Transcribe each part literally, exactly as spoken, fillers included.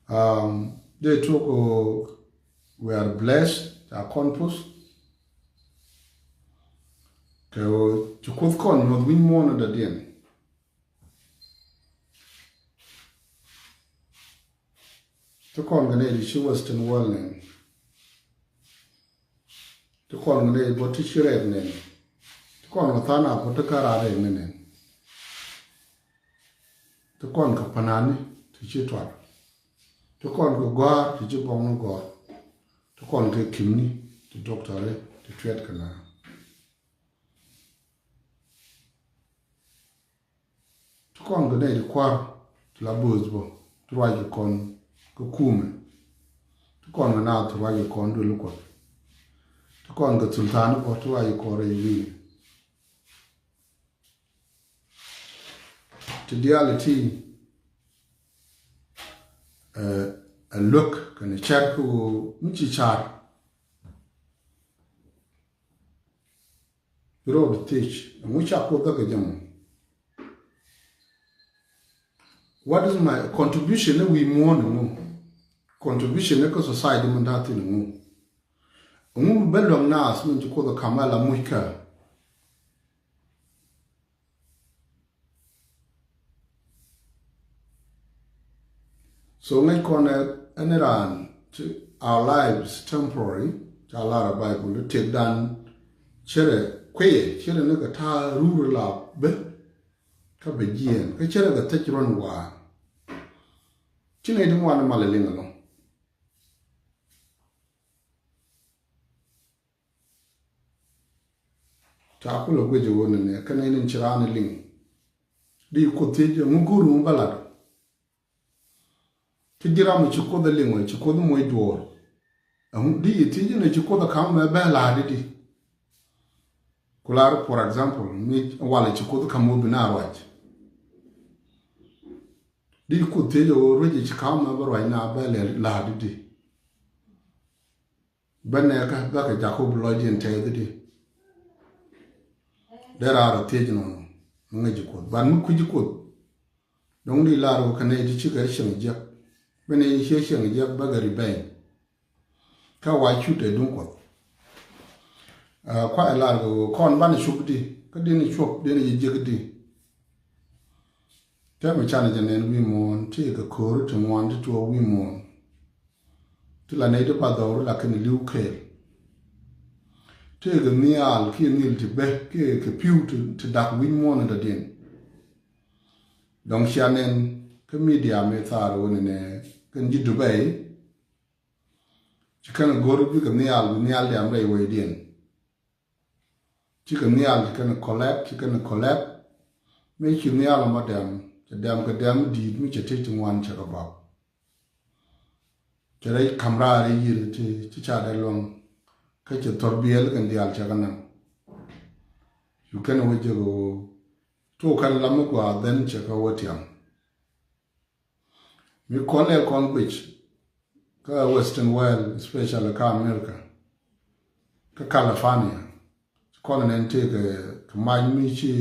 Um, dee tuɔk ɣöö we are blessed, ca kɔn puth. Kɛ ɣöö ci Kuoth kɔn nyuɔth wi̱ny muɔ̱ɔ̱n in dɔ̱diɛn. Ti kɔn kɛ nɛy ti ci Western world nɛn. Ti kɔn kɛ nɛy bä ti ci rɛɛk nɛn. Ti kɔn kɛ tha̱a̱ŋ a puɔ̱t ti kä raar rɛɛk ni nɛn. Ti kɔn kɛ panani ti ci tuar. Ti kɔn kɛ gɔ̱a̱r ti ci bɔŋni gɔ̱a̱r. Ti kɔn kɛ kimni ti doctor ti tuɛt kɛ na. Ti kɔn kɛ nɛy ti kua̱r ti la bööth bä ti ruac kɛ kɔn kä kumɛ. Ti kɔn kɛ naath ti ruac kɛ kɔn duël kuɔth. Ti kɔn kɛ thulthan bä ti ruac kɛ kɔn rɛy wi̱i̱. Ti diaal ti ɛ luäk kɛnɛ cɛr kä ɣöö mi ci car. Bi rɔɔd thiec ɛŋu ca Kuoth dhäkɛ jɛ mɔ? What is my contribution ni wi̱i̱ muɔ̱ɔ̱n ɛŋu? Contribution ni kä society mi da̱a̱ thin ɛŋu? Ɛŋu mi bä luäŋ naath min ci Kuoth ɛ ka̱m ala muc kä? So ŋäc kɔn ɛ ɛn raan ti our lives temporary. Ca lar ɛ Bible ti tëkdan cierɛ kueyɛ cierɛ ni kɛ ta̱a̱ rur la bä kä bɛ jiɛɛn kä cierɛ kɛ thec ruɔ̱n waan. Ci nɛy ti ŋuan mal ɛ liŋ ɛlɔ̱ŋ. Ca kulɛ guic ɛ ɣöö nɛnɛ kɛn in ci raan ɛ liŋ. Di Kuoth thiec ɛŋu go̱o̱r ŋu bä lat? Ti ji̱ ram ci Kuoth ɛ liŋ wä ci Kuoth moc duɔɔr. Ɛŋu di yi thiec inɛ ci Kuoth ɛ ka̱m mɛ bɛ la̱a̱t di di? Ku lar for example mi walɛ ci Kuoth ka̱m wä bi na ruac. Di Kuoth thiec ɛ ɣöö ruec ci ka̱m mɛ bä ruac na bɛ lɛ la̱a̱t di di? Bä nɛɛkä bä kɛ Jakob lɔcdiɛn tɛɛth di. Dee raar ɔ thiec nɔnɔ mi ŋäc ji̱ Kuoth ban mi kui̱ ji̱ Kuoth. Dɔ̱ŋ di lar wä kɛ nɛy ti cikɛ cieŋ jiäk. Bä nɛy ti ciɛ cieŋ jiäk bä kɛ ri bɛny. Kä wa cut ɛ duŋ Kuɔth. Kuay lar kɛ wä kɔn banɛ cuk di kä diɛn cuɔp diɛn ji̱ jiäk di. Tɛmɛ canɛ jɛ nɛn wi̱i̱ muɔ̱ɔ̱n ti kɛ ko̱ri ti ŋuan ti tuɔɔk wi̱i̱ muɔ̱ɔ̱n. Ti la nɛy ti ba dhɔru la kɛn li̱w kɛɛl. Ti kɛ nhial kiɛ nhial ti bɛ kiɛ kɛ pi̱w ti dak wi̱i̱ muɔ̱ɔ̱n in dɔ̱diɛn. Dɔ̱ŋ cia nɛn kä media mi thaar wä nɛnɛ kɛn ji̱ Dubai. Ci kɛn go̱r bikɛ nhial bi nhial diam rɛy wecdiɛn. Cikɛ nhial ci kɛn collect ci kɛn collect. Mi ci nhial mɔ dɛm cɛ dɛm kɛ dɛm di̱i̱t mi cɛ tëë ti ŋuan cɛ kɛ bap. Cɛ rɛy ka̱m raar i̱ yiël ti ci ca dee luɔ̱ŋ. Kä cɛ thɔr biɛl kɛn diaal cɛ kɛ naŋ. Cu kɛn wä jɛ kɛ ɣöö tok kɛn lam mi gɔaa dhɛn cɛ kɛ wä tiam. Mi kɔn lɛ kɔn guic kä Western world, especially kä America, kä California, kɔn nɛn tëëkɛ kɛ mac mi ci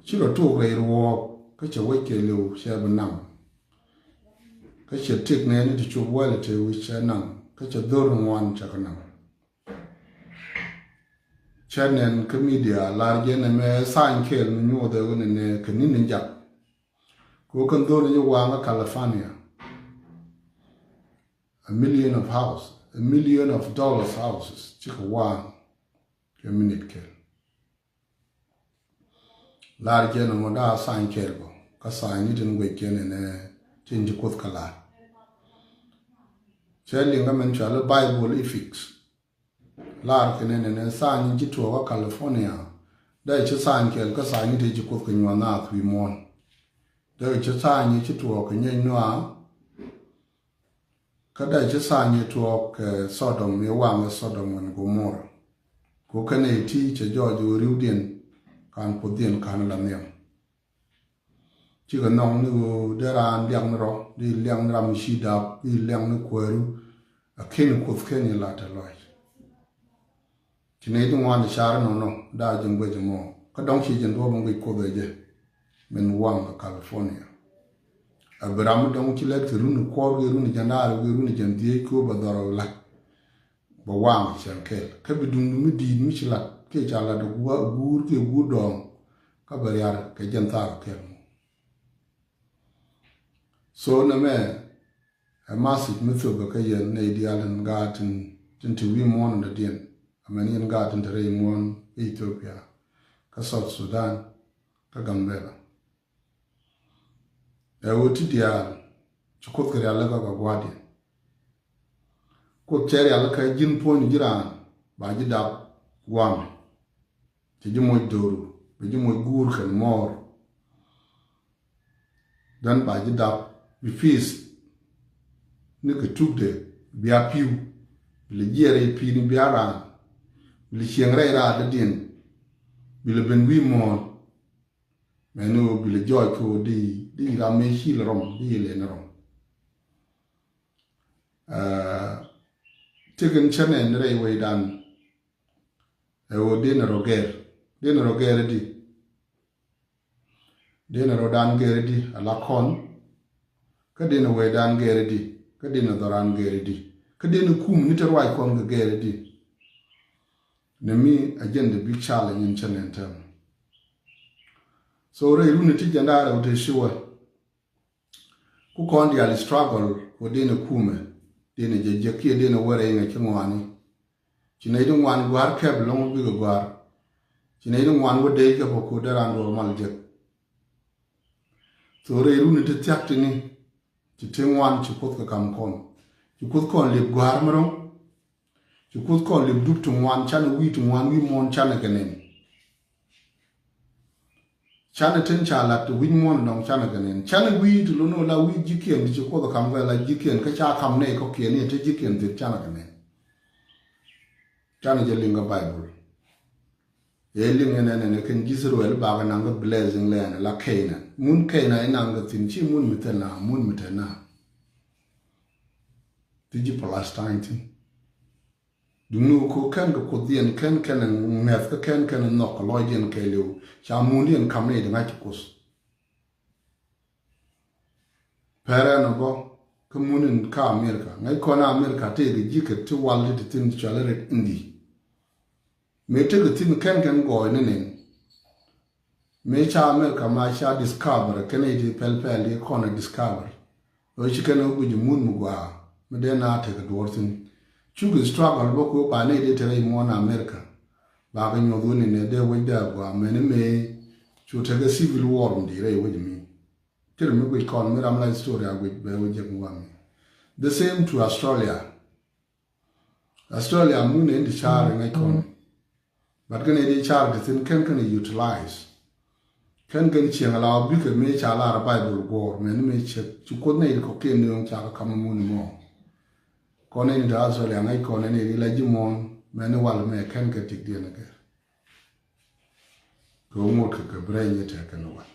ci rɔ tok rɛy ruɔɔk kä cɛ wec kɛ liw cɛ bi nam. Kä cɛ tëk nɛn ti cop wɛl tëë wi̱c cɛ nam kä cɛ dhor ŋuan cɛ kɛ nam. Cɛ nɛn kä media lar jɛ nɛ mɛ thany kɛɛl mi nyuɔth ɛ wä nɛ nɛ kɛ ni̱n ni jak. Kɛ wä kɛn dhor ni jɛ waŋ kä California. A million of house, a million of dollars houses cikɛ waŋ kɛ minit kɛl. Lar jɛ nɛ mɔ daa thany kɛɛl bɔ kä thany ni tin guec kɛn nɛ tin ci Kuoth kä lar. Cɛ liŋ kä mɛn cual i̱ Bible ethics. Lar kɛ nɛnɛ nɛ thany ci tuɔɔk kä California. Dee ci thany kɛɛl kä thany ni tëë ci Kuoth kɛ nyuɔ̱th naath wi̱i̱ muɔ̱ɔ̱n. Dee ci thany ci tuɔɔk kɛ nyɛny nuaar. Kä dee ci thany ci tuɔɔk kɛ Sodom mi waŋ kɛ Sodom wän Gomora. Kɛ kɛn ɛ ti cɛ jɔɔc ɣöö ri̱wdiɛn ka̱n Kuothdiɛn ka̱n la nhiam. Cikɛ nhɔk ni ɣöö dee raan liak ni rɔ, di liak ni ram mi ci dap, di liak ni kuääru. A ken Kuoth ken i̱ la te lɔc. Ci nɛy ti ŋuan ti car inɔnɔ daa jɛ ŋuec ɛmɔ kä dɔ̱ŋ ci jɛ duɔ̱ɔ̱p in guic Kuoth ɛ jɛ. Min waŋ kä California. A bi ram mi dɔ̱ŋ ci lɛt kɛ run kuɔr kɛ run jiɛn da̱a̱r kɛ run jiɛn dhieec kɛ ɣöö bɛ dhɔr ɛ la̱t. Bɛ waŋ cɛn kɛl kä bi duŋdu mi di̱i̱t mi ci lat kiɛ ca lat guur kiɛ guur dɔɔŋ. Kä bɛ riar kɛ jiɛn thaak kɛl mɔ. So nɛmɛ ɛ message mi thöpɛ kä yɛn nɛy diaal tin gaat tin ti wi̱i̱ muɔ̱ɔ̱n in dɔ̱diɛn. Amäni yɛn gaat tin te rɛy muɔ̱ɔ̱n kä Ethiopia, kä South Sudan, kä Gambela. Ɛ ɣöö ti diaal ci Kuoth kɛ rialikä kɛ gua̱a̱thdiɛn. Kuoth cɛ rialikä ji̱n puɔ̱ny ji̱ raan ba ji̱ dap gua̱a̱mɛ. Cɛ ji̱ moc dööru, bɛ ji̱ moc guur kɛn mɔɔr. Dhän ba ji̱ dap bi peace ni kɛ tukdɛ bia pi̱w. Bi lɛ jiɛɛr rɛy pi̱i̱ni bia raan. Bi lɛ cieŋ rɛy raadädiɛn. Bi lɛ ben wi̱i̱ muɔ̱ɔ̱n. Mɛni ɣöö bi lɛ jɔɔc kɛ ɣöö di di ram mëë ci lɛ rɔm di lɛ ni rɔm. Aa, tekɛ ni cä nɛn rɛy wecdan. Ɛ ɣöö denɛ rɔ gɛr, denɛ rɔ gɛr di. Denɛ rɔdan gɛr di a la kɔn. Kä denɛ wecdan gɛr di, kä denɛ dhɔran gɛr di, kä denɛ kum ni te ruac kɔn kɛ gɛr di. Ni mi a jɛn the big challenge in cä nɛn tɛm. So rɛy runi ti jɛn da̱a̱ rɛw te ci wä. Ku kɔn diaal struggle wä denɛ kumɛ, denɛ jɛ jɛ kiɛ denɛ wä rɛy ŋɛ ci ŋuani. Ci nɛy di ŋuan gua̱a̱r kɛp lɔŋ wä bikɛ gua̱a̱r. Ci nɛy di ŋuan wä dee kɛp wä ku dee raan duɔr mal jek. So rɛy runi ti thiak tini, ci ti ŋuan ci Kuoth kɛ kam kɔn. Ci Kuoth kɔn lip gua̱a̱r mi rɔ̱ŋ. Ci Kuoth kɔn lip dup ti ŋuan, canɛ wi̱i̱ ti ŋuan wi̱i̱ muɔ̱ɔ̱n canɛ kɛ nɛn. Canɛ tin ca lat ti wi̱c muɔ̱ɔ̱n dɔ̱ŋ canɛ kɛ nɛn. Canɛ wi̱i̱ ti lo̱n ɣöö la wi̱i̱ ji̱kiɛn ti ci Kuoth kam kɛ la ji̱kiɛn kä ca kam nɛy kɔ̱kiɛn ni ti ji̱kiɛn thil canɛ kɛ nɛn. Canɛ jɛ liŋ kä Baibol. Ëë liŋ ɛn ɛn ɛn ɛ kɛn ji̱ Israel bakɛ naŋ kä blessing land la Canaan. Mun Canaan inaŋ kɛ thi̱n ci mun mi thil na, mun mi thil na. Ti ji̱ Palestine thi̱n. Duŋni wä ko kɛn kɛ Kuothdiɛn kɛn kɛn ŋɛth kä kɛn kɛn nhɔk kɛ lɔcdiɛn kɛɛliw ca mundiɛn kam ni di ŋa̱c Kuoth. Pɛrɛ nɔ bä kä munin kä America ŋäc kɔn America tëëkɛ ji̱ kɛ ti wal ti ti thi̱n cuali ret indi. Mëë tekɛ thi̱n kɛn kɛn gɔɔy ni nɛn. Mëë ca America ma ca discover kɛn i̱ ti pɛl pɛl i̱ kɔn a discover. Ɣöö ci kɛn ɣä guic mun mi gɔaa mi dee na tek duɔ̱ɔ̱r thi̱n. Cuk struggle bä ku ba nɛy dee te rɛy muɔ̱ɔ̱n America. Ba kɛ nyuɔth wen inɛ dee wec dee agɔaa mɛni mëë cu tekɛ civil war mi di rɛy wec mi. Cir mi guic kɔn mi ram la history a guic bɛ wec jek mi wami. The same to Australia. Australia mun in di car in ŋäc kɔn. But kɛn in di car di thin kɛn kɛn utilize. Kɛn kɛn cieŋ la bikɛ mi ca lar Bible guɔr mɛn mi cɛ ci Kuoth nɛy kɔkiɛn ni ŋ ca kɛ kam mun mɔ. Kɔn in di Australia ŋäc kɔn in di la ji̱ muɔ̱ɔ̱n mɛn wal mɛ kɛn kɛ tik diɛn kɛ. Kɛ ŋot kɛ kɛ brɛ nyɛ tɛ kɛn wal.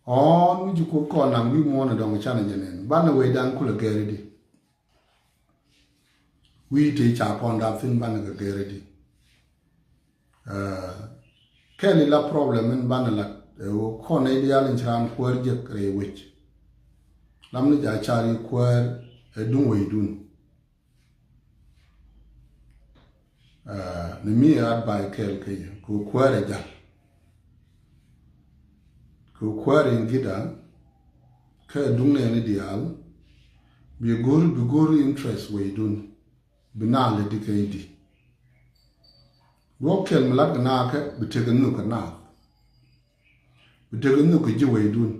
Ɔn mi ji̱ Kuoth kɔn naŋ wi̱i̱ muɔ̱ɔ̱n ɛ dɔ̱ŋ canɛ jɛ nɛn banɛ wecdan kulɛ gɛɛri di. Wi̱i̱ tëë ca kɔn dap thi̱n banɛ kɛ gɛɛri di. Kɛn ila problem in banɛ lat ɛ wä kɔn ɛ diaal in ci raan kuäär jek rɛy wec. Lam ni ja car yi kuäär ɛ duŋ wecdun. Ni mi ɛ advice kɛɛl kä yɛ kɛ kuäär ɛ jal. Kɛ kuäär in gida kɛ duŋ nɛɛni diaal. Bi go̱r bi go̱r interest wecdun. Bi naath lɛ di kɛ idi. Duɔ̱k kɛl mi lat kɛ naath kɛ bi tekɛ nhök kɛ naath. Bi tekɛ nhök kɛ ji̱ wecdun.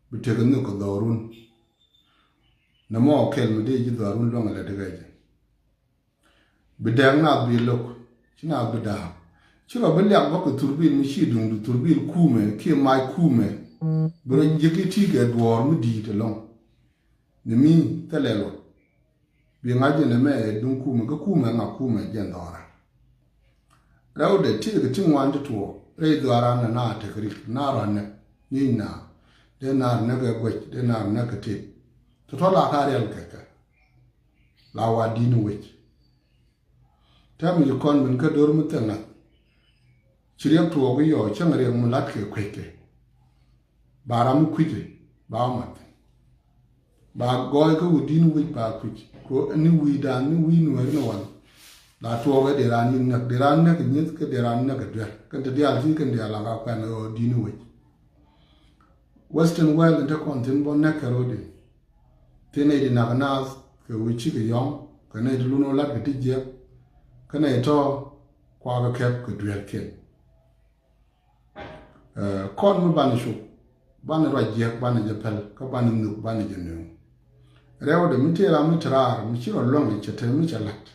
Bi tekɛ nhök kɛ dhɔrun. Nɛ mɔ kɛl mi dee ji̱ dhɔrun luäŋ lɛ di kɛ jɛ. Bi dɛɛk naath bi lo̱k ci naath bi da̱a̱k. Ci rɔ bi liak bä kɛ thurbil mi ci duŋdu thurbil kumɛ kiɛ mac kumɛ. Bi rɔ jiäk i̱ ti kɛ duɔ̱ɔ̱r mi di̱i̱t ɛlɔ̱ŋ. Ni mi thilɛ luɔt. Bi ŋa̱c jɛ nɛmɛ ɛ duŋ kumɛ kä kumɛ ŋa kumɛ jɛn dhɔra. Rɛwdɛ tëëkɛ ti ŋuan ti tuɔɔk rɛy dhɔra nɛ na tek rik na rɔ nɛ nyieny na. Dee na rɔ nɛ kɛ guɛc dee na rɔ nɛ kɛ tëk. Tɔ̱tɔ̱ la ka riɛl kɛ kɛ. La wa di̱n wec. Tɛm i̱ kɔn min kä do̱r mi thil ŋa̱th. Ci riɛk tuɔɔk i̱ yɔɔ cäŋ riɛk mi la̱t kɛ kueckɛ. Ba ram mi kui̱cɛ. Ba wä mat. Ba gɔɔy kä wä di̱n wec ba kui̱c. Ko ni wi̱i̱ dan ni wi̱i̱ nueeri ni wal. La tuɔɔk ɛ dee raan yi̱n näk, dee raan näk ɛ nyieth kä dee raan näk ɛ duer. Kɛn te diaal ti kɛn diaal la ka kuɛn ɛ ɣöö di̱n wec. Western world in te kɔn thi̱n bɔ näk kɛ ro̱diɛn. Thi̱n ɛ di nak naath kɛ wec cikɛ yɔ̱ŋ kɛ nɛ di lun wä lat kɛ ti jiɛk. Kɛ nɛ tɔ̱ kuakä kɛp kɛ dueerkiɛn. Ɛ, kɔn mi banɛ cuk, banɛ ruac jiɛk, banɛ jɛ pɛl, kä banɛ nhuk, banɛ jɛ nööŋ. Rɛwdɛ mi tëë ram mi te raar mi ci rɔ luäŋ cɛ te mi cɛ la̱t.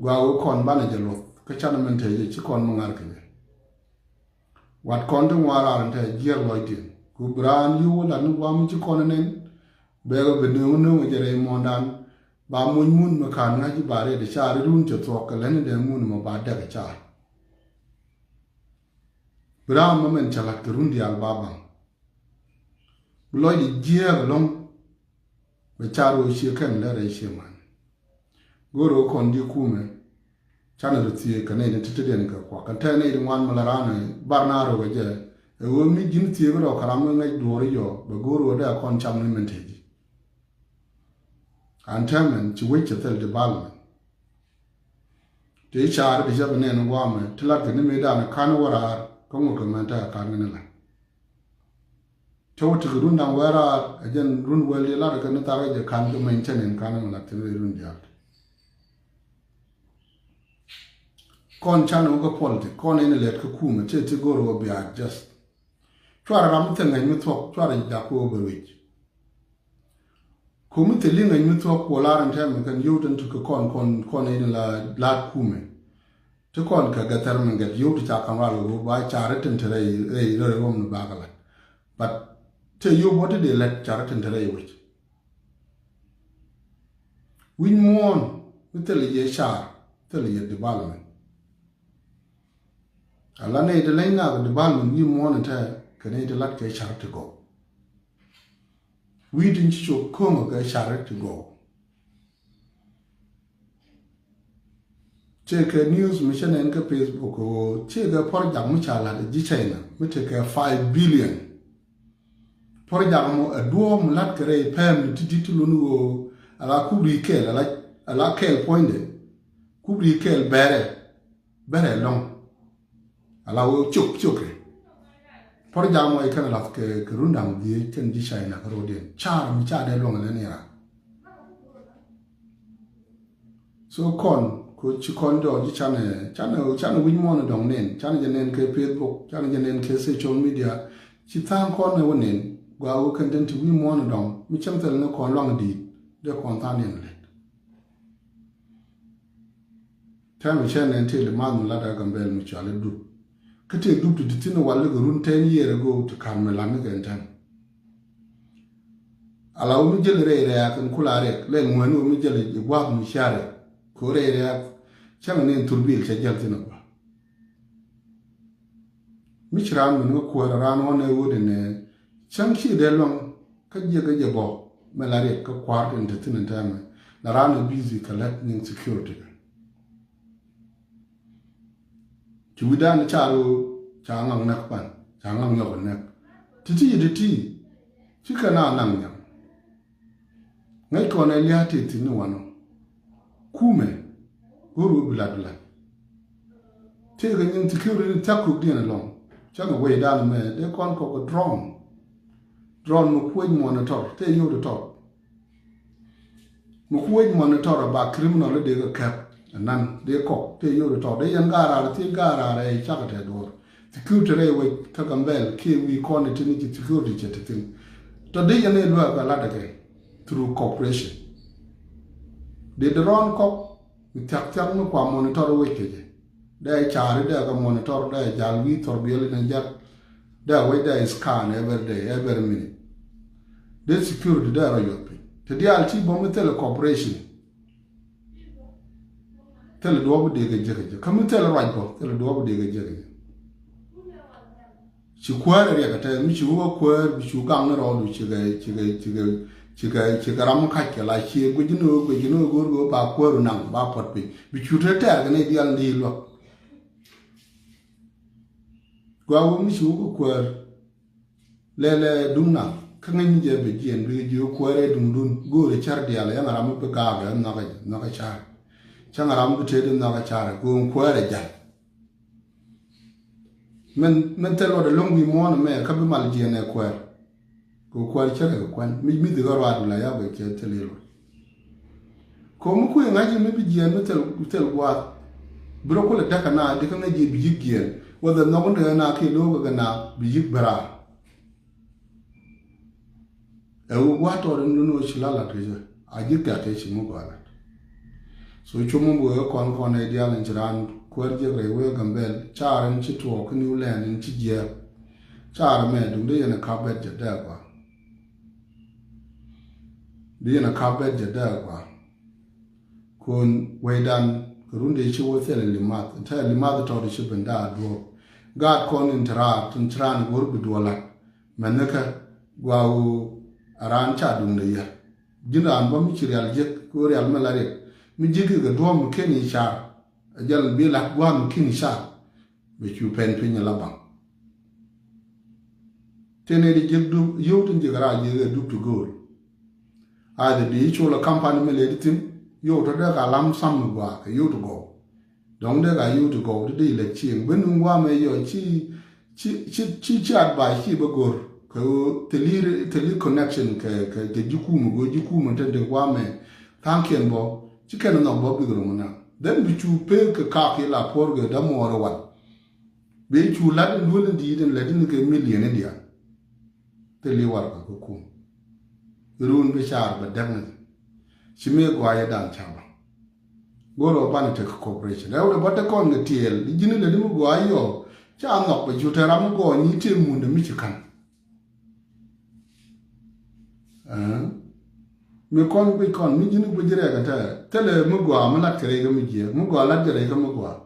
Gua wee kɔn banɛ jɛ luɔth kä canɛ min te jɛ ci kɔn mi ŋa̱r kɛ jɛ. Wat kɔn ti ŋuan raar in te jiɛk lɔcdiɛn ku bi raan yiw wä lat ni gua mi ci kɔn ɛ nɛn. Bɛɛkɛ bi nööŋ nööŋ jɛ rɛy muɔ̱ɔ̱ndan. Ba muny mun mi ka̱n ŋa̱c i̱ ba rɛɛt i̱ caar i̱ run cɛ thuɔ̱k kɛ lätni dee mun mɔ ba dɛk i̱ caar. Bi raam mɔ mɛn cä la̱t kɛ run diaal ba baŋ. Bi lɔcdɛ jiääk ɛlɔ̱ŋ. Bɛ car ɣöö cië kɛn lɛ rɛy cië man. Go̱o̱r ɣöö kɔn ji̱ kumɛ. Canɛ rɔ thieek kɛ nɛy ni ti̱ti̱diɛn kɛ kuak kɛn tɛn nɛy ti ŋuan mi la raan ɛ bar na rökɛ jɛ. Ɛ ɣöö mi ji̱n thieek rɔ kɛ ram mi ŋäc duɔ̱ɔ̱r i̱ yɔ bɛ go̱o̱r ɣöö dee a kɔn cam ni mɛn tëë ji̱. An täämɛn ci wec cɛ thil development. Ti caari ti cɛ bi nɛn guamɛ ti lat kɛ ni mëëdan kan wä raar kä ŋot kɛ mɛn tɛk kan kɛ ni lat. Cä wä ti kɛ run da̱ŋ wee raar ɛ jɛn run wee li lat kɛ ni thar kɛ jɛ kan kɛ mɛn cɛ nɛn kan kɛ lat kɛ ni run diaal. Kɔn canɛ wä kä politik kɔn in lɛt kä kumɛ cɛ ti go̱r wä bia adjust. Cuarɛ ram mi thil ŋäc mi thuɔ̱k cuarɛ jak wä bɛ wec. Ko̱mi thil i̱ ŋäc mi thuɔ̱k kuɔ lar in tɛmɛ kɛn yio̱w tin ti kɛ kɔn kɔn kɔn in la la̱t kumɛ. Ti kɔn kɛ gɛthɛr min gɛt yio̱w ti ca ka̱m ral kɛ ba car itin ti rɛy rɛy rɛy ruɔm ni bakɛ lat. But te yio̱w bɔ ti dee lɛt car itin ti rɛy wec. Wi̱c muɔ̱ɔ̱n mi thil i̱ yɛ car thil i̱ yɛ development. Ala nɛy ti leny nak development wi̱i̱ muɔ̱ɔ̱n in tɛ kɛ nɛy ti lat kɛ car ti gɔw. Wi̱i̱ tin ci cop ko̱ŋ kɛ car ti gɔw. Cɛ kɛ news mi cɛ nɛn kɛ Facebook ɣöö cɛ kɛ project mi ca lat ji̱ China mi te kɛ five billion. Project mɔ ɛ duɔ̱ɔ̱p mi lat kɛ rɛy pɛm ni ti di̱t ti luni ɣöö ala kubri kɛɛl ala ala kɛɛl puɔ̱nydɛ. Kubri kɛɛl bɛrɛ bɛrɛ lɔŋ. Ala wee cok cok kɛ. Pɔr jam wee kɛn lath kɛ kɛ run da̱ŋ dhieec kɛn ji̱ China kä ro̱diɛn car mi ca dee luɔ̱ŋ lɛ ni ran. So kɔn ko ci kɔn jɔɔc ji̱ canɛ canɛ canɛ wi̱c muɔ̱ɔ̱n dɔ̱ŋ nen canɛ jɛ nen kɛ Facebook canɛ jɛ nen kɛ social media. Ci tha̱a̱ŋ kɔn ɛ wä nen gua wee kɛn den ti wi̱c muɔ̱ɔ̱n dɔ̱ŋ mi cäŋ thil ni kɔn luaŋ di̱i̱t dee kɔn tha̱a̱ŋ nen lɛt. Tɛm cɛ nɛn tëël math mi lat a Gambɛl mi cɔal i̱ dup. Kä tëë dup ti ti thi̱n wal i̱ kɛ run ten year ago ti ka̱n mi lat ni kɛn tɛm. Ala wä mi jäl rɛy rɛ̈ɛ̈k in kula rɛk lɛl ŋuɛ̈ni wä mi jäl i̱ gua̱a̱th mi ciarɛ. Kɛ wä rɛy rɛ̈ɛ̈k cäŋ ni in thurbil cɛ jäl thi̱n a gua̱a̱th. Mi ci raan min kä kuäär raan ɣɔn ɛ ɣöö dee nɛ cäŋ ci dee luäŋ kä jiɛ kä jɛ bɔ mɛ la riɛk kä kua̱r tin te thi̱n in tɛmɛ la raan ɛ busy kɛ lät nyin security kɛ. Ci wi̱dan ca ru ca ŋaŋ näk pan ca ŋaŋ nyɔk näk. Ti̱ti̱ ti̱ti̱ ci kɛ na naŋ nyam. Ŋäc kɔn ɛ lia̱a̱ tëë thi̱n ni wanɔ. Kumɛ go̱o̱r wä bi lat bi lat. Tëë kɛ nyin security ni thia̱k kukdiɛn ɛlɔ̱ŋ. Cäŋ ɛ wecdan mɛ dee kɔn kɔk ɛ drone. Drone mi kuec monitor tëë yio̱w di tɔt. Mi kuec monitor ɛ ba criminal dee kɛ kɛp ɛnan dee kɔk tëë yio̱w di tɔt dee yɛn gaaraar thiec gaaraar ɛ cakɛ tɛt duɔ̱ɔ̱r. Security rɛy wec kä Gambɛl kiɛ wi̱i̱ kɔn iti ni ci security cɛ ti thi̱n. Tɔ dee yɛn ëë luäk a lat dɛ kɛ through cooperation. Dee dee rɔɔn kɔk mi thia̱k thia̱k mi kua monitor wec kɛ jɛ. Dee caari dee kɛ monitor dee jal wi̱i̱ thɔr biɛl in a jal. Dee wec dee scan every day, every minute. Dee security dee rɔ yuɔth piny. Ti diaal ci bä mi thilɛ cooperation. Thilɛ duɔ̱ɔ̱p dee kɛ jek jek kä mi thilɛ ruac bä thilɛ duɔ̱ɔ̱p dee kɛ jek jek. Ci kuäär ɛ riɛk ɛ tɛth mi ci wä kuäär bi cu gaŋ ni rɔɔdu cikɛ cikɛ cikɛ cikɛ cikɛ ram mi kac kɛ la ciɛ guic ni wä guic ni wä go̱o̱r go̱o̱r ba kuäär ru naŋ ba puɔt piny bi cu te tɛɛr kɛ ni dial ni luäk. Gua wä mi ci wä kuäär. Lɛlɛ duŋ naŋ Kä ŋäc mi jɛ bɛ jiɛn bikɛ jiök kuäärɛ duŋdun go̱o̱rɛ cär diaal, yɛn ram mi bi gaakɛ nhɔkɛ, nhɔkɛ car. Cäŋ ram mi bi tëëdi nhɔkɛ car kɛ ɣöö kuäärɛ jal. Min, min thil luɔt ɛlɔ̱ŋ wi̱i̱ muɔ̱ɔ̱n ɛmɛ kä bi mal jiɛn ɛ kuäär. Kɛ kuäär cärɛ kɛ kuan mi, mi dhikɛ ruaadu la ya bɛ cɛ thil i̱ luɔt. Kɛ mi kui̱ ŋa̱c mi bi jiɛn mi thil, thil gua̱a̱th. Bi rɔ kulɛ däk kɛ na di kä ŋäc ji̱ bi yi̱k jiɛn wä dhɛ nhɔk ni na kiɛ lo̱o̱k kɛ na bi yi̱k bɛ raar. Ɛ wi gua̱a̱th tɔɔt in dun wä ci la lat kɛ jɛ a ji̱ kɛk kɛ ci mi gɔaa lat. So cum mi wee kɔn kɔn ɛ diaal in ci raan kuäär jiɛk rɛy wee Gambɛl caar in ci tuɔɔk kä New Land in ci jiɛɛk. Caar mɛ duŋ di yɛn ɛ kap bɛt jɛ dɛɛk gɔaa. Di yɛn ɛ kap bɛt jɛ dɛɛk gɔaa. Kun wecdan kɛ run dee ci wä thil in limath in te limath tɔɔt ci ben daa duɔɔk. Gaat kɔn in te raar tin ci raan go̱r bi duɔlat. Mɛn ni kä guawu a raan ca duŋdɛ yɛ. Ji̱n raan bä mi ci rial jiäk kɛ ɣöö rial mi la riɛk mi jiäk kɛ duɔ̱ɔ̱m mi ken i̱ car. A jɛl bi lat gua̱a̱m mi ken i̱ car. Bɛ cu pɛn piny ala baŋ. Tëë nɛy ti jiäk dup yio̱w tin jiäk raar jiäk ɛ dup ti gööl. Either di i̱ col a company mi lɛ di thi̱n yio̱w tɔ dee ka lam sam mi gɔaa kɛ yio̱w ti gɔw. Dɔ̱ŋ dee ka yio̱w ti gɔw ti dee ilɛ cieŋ ben nuŋ gua̱a̱m ɛ yɔ ci ci ci ci ci advice ci bä go̱r kɛ ɣöö thili, thili connection kɛ, kɛ, kɛ ji̱ kumä go̱r ji̱ kumä te dee gua̱a̱m ɛ tha̱a̱ŋkiɛn bɔ ci kɛn nhɔk bɔ bik rom na. Then bi cu pek kɛ kak ki la puɔr kɛ dämuɔɔr ɛ wal. Bi cu lat in duel in di̱i̱t in lät in kɛ million in diaal. Thil i̱ warɛgak kä kum. Run bi caar bɛ däk ni. Ci mëë gua̱a̱c ɛ dan ca baŋ. Go̱r ɔ banɛ tek cooperation. Rɛw dɛ bä te kɔn kɛ tiɛɛl. Di ji̱n in lät in mi gua̱a̱c yɔ. Ca nhɔk bɛ cu te ram mi gɔɔny ni tëë mundɛ mi ci ka̱n. Ɛɛ. Mi kɔn guic kɔn mi ji̱n in guic rɛɛk ɛ tɛɛr. Thilɛ mi gua̱a̱ mi lat kɛ rɛy kä mi jiɛɛk. Mi gua̱a̱ lat kɛ rɛy kä mi gua̱a̱.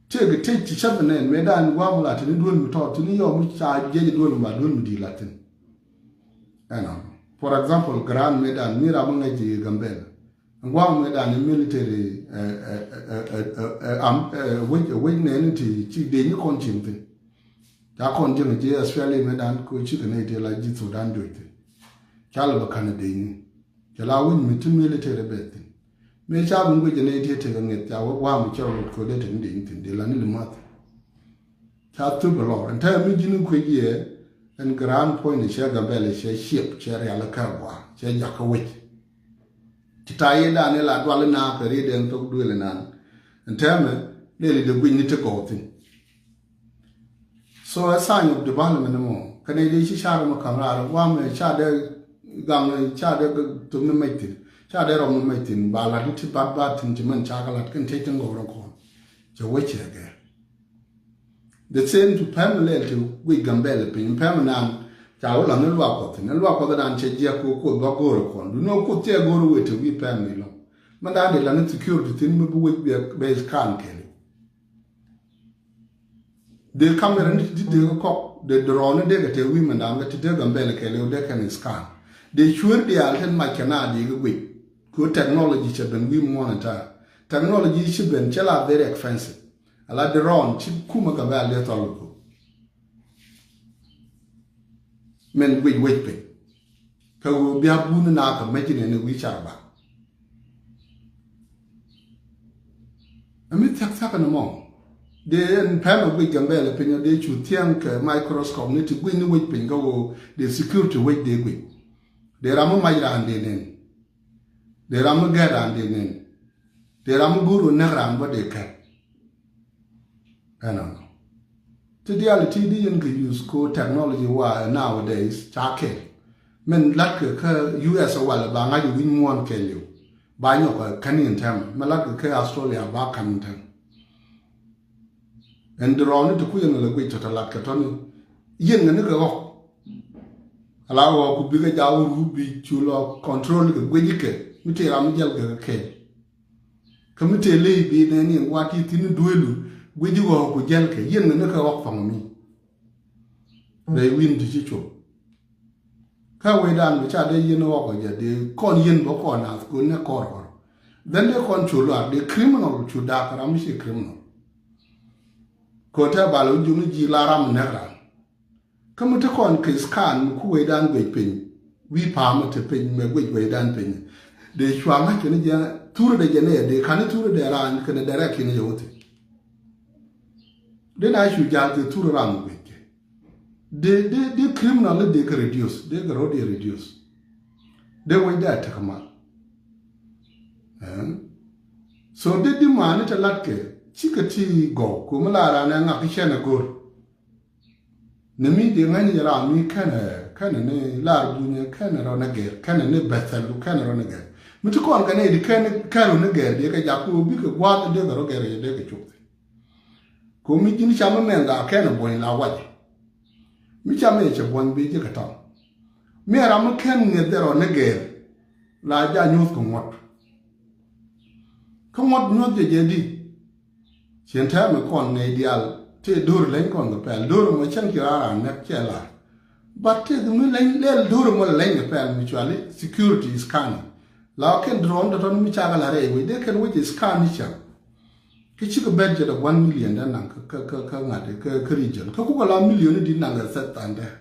Tëëkɛ tëc ti cäpɛ nɛn mëëdan gua̱a̱m la tini duel mi tɔɔt tini yɔm mi ca jiɛc duel mi ba duel mi di̱i̱t la thin. Ɛnɔ. For example, grant mëëdan mi ram mi ŋäc ji̱ Gambɛl. Gua̱a̱m mëëdan ni military, eh, eh, eh, eh, eh, eh, am, eh, wec, wec nɛn ti ci dee nyi kɔn cieŋ thin. Ca kɔn jiɛŋ ji̱ Australia mëëdan ko cikɛ nɛy ti la ji̱ Sudan duec thin. Ca lɛ bɛ ka̱n dee nyi. Cɛ la wi̱c mi ti military bɛ thi̱n. Mëë ca bi ŋuic jɛ nɛy ti tekɛ ŋi̱eth ca wä gua̱a̱m cɛ rɔ lot kɛ dee te ni dee ni thi̱n dee la ni li math. Ca thop ɛ lɔr ɛn tɛmɛ mi ji̱n kuec yɛ ɛn grand point cɛ Gambɛl cɛ ciɛp cɛ rial kä gua̱a̱ cɛ jak kä wec. Ti ta yɛ dan ni la dual inan kɛ riet ɛn thok duël inan. Ɛn tɛmɛ lɛli dee guic ni ti gɔw thi̱n. So a sign of development mɔ kɛnɛ dee ci car mɔ ka̱m raar guam ca dee gaŋ ca dee tum ni mɛc thi̱n ca dee rɔm ni mɛc thi̱n ba lat ti bat bat thi̱n ci mɛn ca kɛ lat kɛn tec tin gɔw rɔ kɔn. Cɛ wec cɛ gɛr. The same to pɛm lɛl ti wi̱c Gambɛl piny pɛm nan ca wä laŋ ni luak kuɔth thi̱n luak kuɔth nan cɛ jiɛk ko kuoth ba go̱o̱r kɔn du ni kuoth cɛ go̱o̱r wee ti wi̱c pɛm ni lɔŋ. Mɛ dan dee laŋ ni security thi̱n mi bi wec bɛ kan kɛli. Dee kamera ni ti dee kɔk dee drone ni dee kɛ tee wi̱i̱ mɛn da̱a̱m kɛ ti dee Gambɛl kɛ liw dee kɛn scan. Dee cueer diaal tin mac kɛ na dee kɛ guic. Kɛ technology cɛ ben wi̱i̱ muɔ̱ɔ̱n ɛ ta̱a̱. Technology ci ben cɛ la very expensive. Ala drone ci kumä Gambɛl dee thɔl kɛ. Mɛn guic wec piny. Kä ɣöö bia bun na kɛ mecin ɛn wi̱i̱ car ba. Ami thiak thiak ni mɔ. Dee ɛn pɛmɛ guic Gambɛl piny ɔ dee cu thiaŋ kɛ microscope ni ti guic ni wec piny kä ɣöö dee security wec dee guic. Dee ram mi mac raan dee nen. Dee ram mi gɛr raan dee nen. Dee ram mi go̱o̱r ɣöö näk raan bä dee kɛr. Ɛnɔ. Ti diaal ti di yɛn kɛ use ko technology wa nowadays ca kɛl. Min latkɛ kä U S walɛ ba ŋa̱c wi̱ny muɔ̱ɔ̱n kɛɛliw. Ba nyɔk kɛ kän in tɛm. Min latkɛ kä Australia ba kän in tɛm. Ɛn di rɔɔni ti ku yɛn lɛ guic tɔ̱ tɔ latkɛ tɔ̱ni. Yɛn ŋɛ ni kɛ ɣɔk. Ala ɣɔk ku bikɛ jaw ru bi cu lɔ control kɛ guic kɛ mi ti ram mi jɛl kɛ kɛ kɛɛl. Kä mi tëë ley bi nɛn in wat ti thi̱n duelu guic ɣɔk ku jɛl kɛ yɛn ŋä ni kɛ ɣɔk thɔŋ mi. Rɛy wi̱n ti ci cop. Kä wecdan bi ca dee yɛn ɣɔk ɔ jɛ dee kɔn yɛn bä kɔn nath kun nɛ kɔr kɔr. Dhɛn dee kɔn cu luar dee criminal cu dak ram mi ci criminal. Kɔn tɛ bal wä juni ji̱ la ram nɛk ram. Kä mi te kɔn kɛ scan mi ku wecdan guic piny. Wi̱i̱ pa̱a̱m mi te piny mɛ guic wecdan piny. Dee cua ŋa̱c kɛn jɛ thurɛ dee jɛ nɛ dee ka̱n thurɛ dee raan kɛn dee rɛk kɛn jɛ wä thi̱n. Dee na cu jal kɛ thurɛ ram mi guic kɛ. Dee, dee, dee criminal dee kɛ reduce, dee kɛ rot dee reduce. Dee wec dee a tek mal. Ɛn? So dee di mani te lat kɛ, cikɛ ti gɔw, ku mi la ran ɛ ŋak kɛ cɛn ɛ go̱r. Ni mi dee ŋäcni jɛ ram mi kɛnɛ, kɛnɛ ni lar bunyɛ, kɛnɛ rɔ ni gɛr, kɛnɛ ni bɛthɛl, kɛnɛ rɔ ni gɛr. Mi ti kɔn kɛnɛ di kɛnɛ, kɛnɛ rɔ ni gɛr, dee kɛ jak ku bikɛ guath dee kɛ rɔ gɛr, dee kɛ cop. Ko mi ji̱n cam mi mɛn gaa kɛn buɔ̱ny la wac. Mi cam mi cɛ buɔ̱ny bi ji̱ kɛ tɔŋ. Mi ram mi kɛn ŋi̱eth dee rɔ ni gɛr. La ja nyuɔ̱th kɛ ŋuɔ̱t. Kä ŋuɔ̱t nyuɔ̱th jɛ jɛ di. Cien tɛmɛ kɔn ŋɛc diaal tëë do̱r leny kɔn kɛ pɛl. Do̱r mɔ cäŋ ci raan raan nɛk cɛ lar. But tëë mi leny lɛl do̱r mɔ leny kɛ pɛl mi cuali security is coming. La kɛn drone tɔtɔn mi cakɛ la rɛy wec dee kɛn wec is coming cäŋ. Kä cikɛ budget of one million dee naŋ kä, kä, kä, kä ŋa̱t kä, kä region. Kä kukɛ la million di naŋ kɛ thɛth than dee.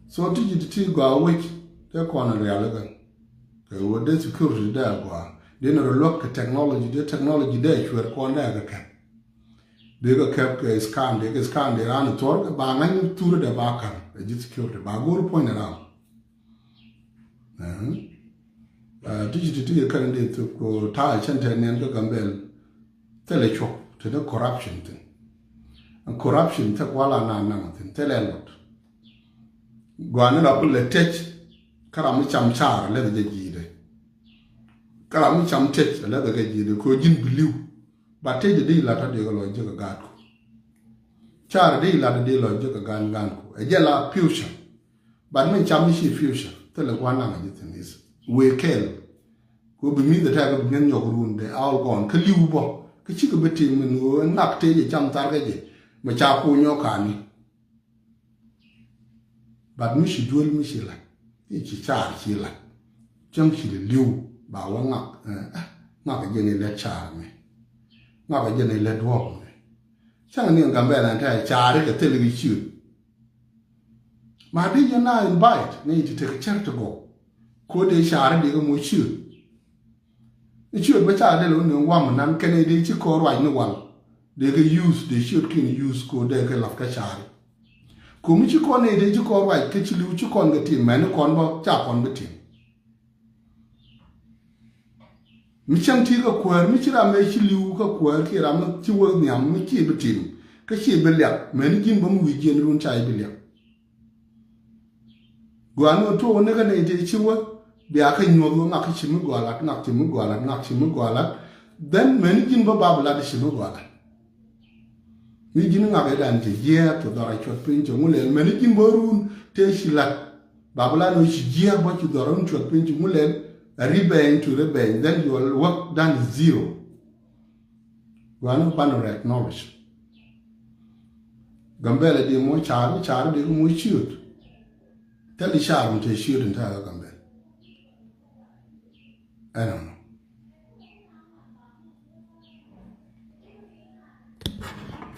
So ti ji̱ ti ti gɔaa wec dee kɔn rial ikä. Kɛ wä dee security dee a gɔaa. Dee ni rɔ luäk kɛ technology, dee technology dee a cuɛr kɔn dee a kɛ kɛp. Dee kɛ kɛp kɛ scan, dee kɛ scan dee raan thuɔr kɛ ba ŋa̱ny thurɛ dee ba ka̱n. Ɛ ji̱ security ba go̱r puɔ̱ny dee ram. Ɛn. Ti ci ti ti kɛ kɛn dee thuk ko ta̱a̱ cɛn tɛ nɛn kä Gambɛl. Thilɛ cuɔp ti ni corruption thin. Ɛn corruption thɛ kuala na nam thin thilɛ luɔt. Guani la bi lɛ tec. Kä ram mi cam car lɛ kɛ jɛ ji̱i̱dɛ. Kä ram mi cam tec lɛ kɛ jɛ ji̱i̱dɛ ko ji̱n bi li̱w. Ba tec di la tɔ dee kɛ lɔ jɛ kɛ gaat ko. Car di la tɔ dee lɔ jɛ kɛ gaan gaan ko. Ɛ jɛ la future. But min cam mi ci future thilɛ gua̱n naŋ a ji̱ thin is wëë kɛɛl. Ku bi mi̱th ɛ tɛk bi mi̱th nyɔk run dee a all gone kä li̱w bɔ kä cikɛ bi tim min ɣöö ŋak tëë jɛ cam tharkɛ jɛ mɛ ca ku nyɔk ka̱ni. But mi ci duel mi ci la̱t i̱ ci car ci la̱t. Cäŋ ci lɛ li̱w ba wä ŋak ŋak jɛ ni lɛt car mɛ. Ŋak jɛ ni lɛt duɔ̱ɔ̱k mɛ. Cäŋ ni Gambɛl ɛn tɛ̈ car ikɛ thil i̱ ciöt. Ma dee jɛ na invite ni ti tek cär ti gɔw. Ko dee car dee kɛ moc ciöt. I̱ ciöt bä car dee lɛ wä ni wam nan kɛn i̱ dee ci kɔɔr ruac ni wal. Dee kɛ use dee ciöt kin use ko dee kɛ lath kä car. Ko mi ci kɔn i̱ dee ci kɔɔr ruac kä ci li̱w ci kɔn kɛ tim mɛni kɔn bä ca kɔn bä tim. Mi cäŋ ti kä kuäär mi ci ram ëë ci li̱w kä kuäär kiɛ ram mi ci wä nhiam mi ci bi tim kä ci bi liak mɛni ji̱n bä mi wi̱i̱ jiɛn run ca i̱ bi liak. Gua̱a̱n wä tuɔk wä ni kä nɛy tëë ci wä bia kä nyuɔ̱th wä ŋak kä ci mi gɔaa lat ŋak ci mi gɔaa lat ŋak ci mi gɔaa lat. Then mɛni ji̱n bä ba bi lat ci mi gɔaa lat. Mi ji̱n ŋak idan cɛ jiɛɛk cɛ dhɔr a cuɔt piny cɛ ŋu lɛl mɛni ji̱n bä run tëë ci lat. Ba bi lat wä ci jiɛɛk bä ci dhɔr run cuɔt piny cɛ ŋu lɛl a revenge to revenge then your work done is zero. Gua̱a̱n wä banɛ rɛ acknowledge. Gambɛl a di muɔc caar wä caar di muɔc ciöt. Thil i̱ caar wä te ciöt in ta̱a̱ Gambɛl. Ɛnɔnɔ.